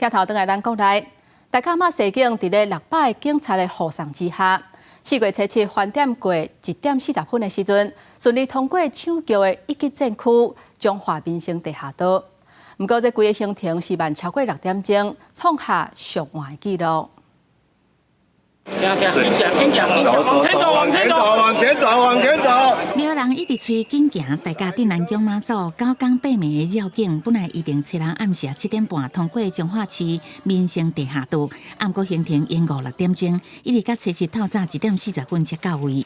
鏡頭轉來咱國內，大甲媽誓警佇咧600個警察的護送之下，4月初7翻點過1點40分的時陣，順利通過搶救的一級戰區彰化民生地下道。毋過，這規个行程是慢超過6點鐘，創下上晚的紀錄。往前走，往前走，往前走，往前走。廟人一直催緊行，大甲鎮瀾宮媽祖九工八暝的繞境，本來預定初六暗時7點半通過彰化市民生地下道，毋過行程延誤6點鐘，一直到初七透早1點40分才到位。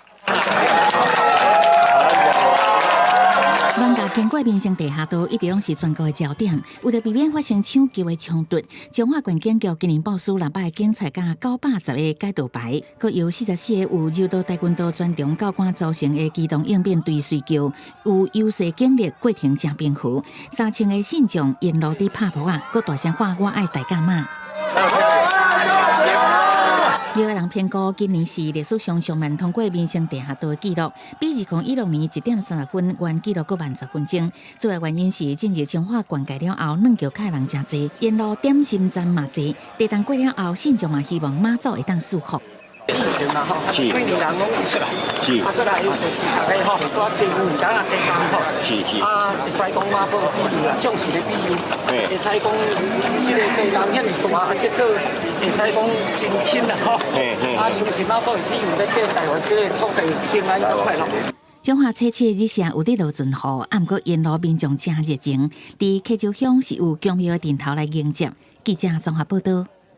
鑾駕經過民生地下道，一直攏是全國的焦點。為著避免發生搶救的衝突，彰化縣警局今年部署600個警察佮910個解導牌，閣由44個有柔道、跆拳道專長教官組成的機動應變隊隨轎，有優勢警力過程誠平和。3000個信眾沿路佇拍噗仔，閣大聲喊我愛大甲媽。廟人評估今年是歷史上上慢通過民生地下道的紀錄，比2016年1點30分原紀錄閣慢10分鐘。主要原因是進入彰化縣界了後，軟橋跤人誠濟，沿路點心站嘛濟。地動過了後，信眾嘛希望媽祖會當賜福。以前嘛吼，幾年人攏會出來，啊，閣來就是逐个吼，蹛地有毋敢啊地方吼，啊，會使講媽祖庇佑啦，將士的庇佑，會使講這个地人遐爾大，啊，結果會使講真輕啦吼，啊，相信媽祖會庇佑咱這个台灣這个土地平安快樂。彰化初七日時有佇落陣雨，啊，毋過沿路民眾誠熱情，佇溪州鄉是有宮廟的陣頭來迎接。記者綜合報導。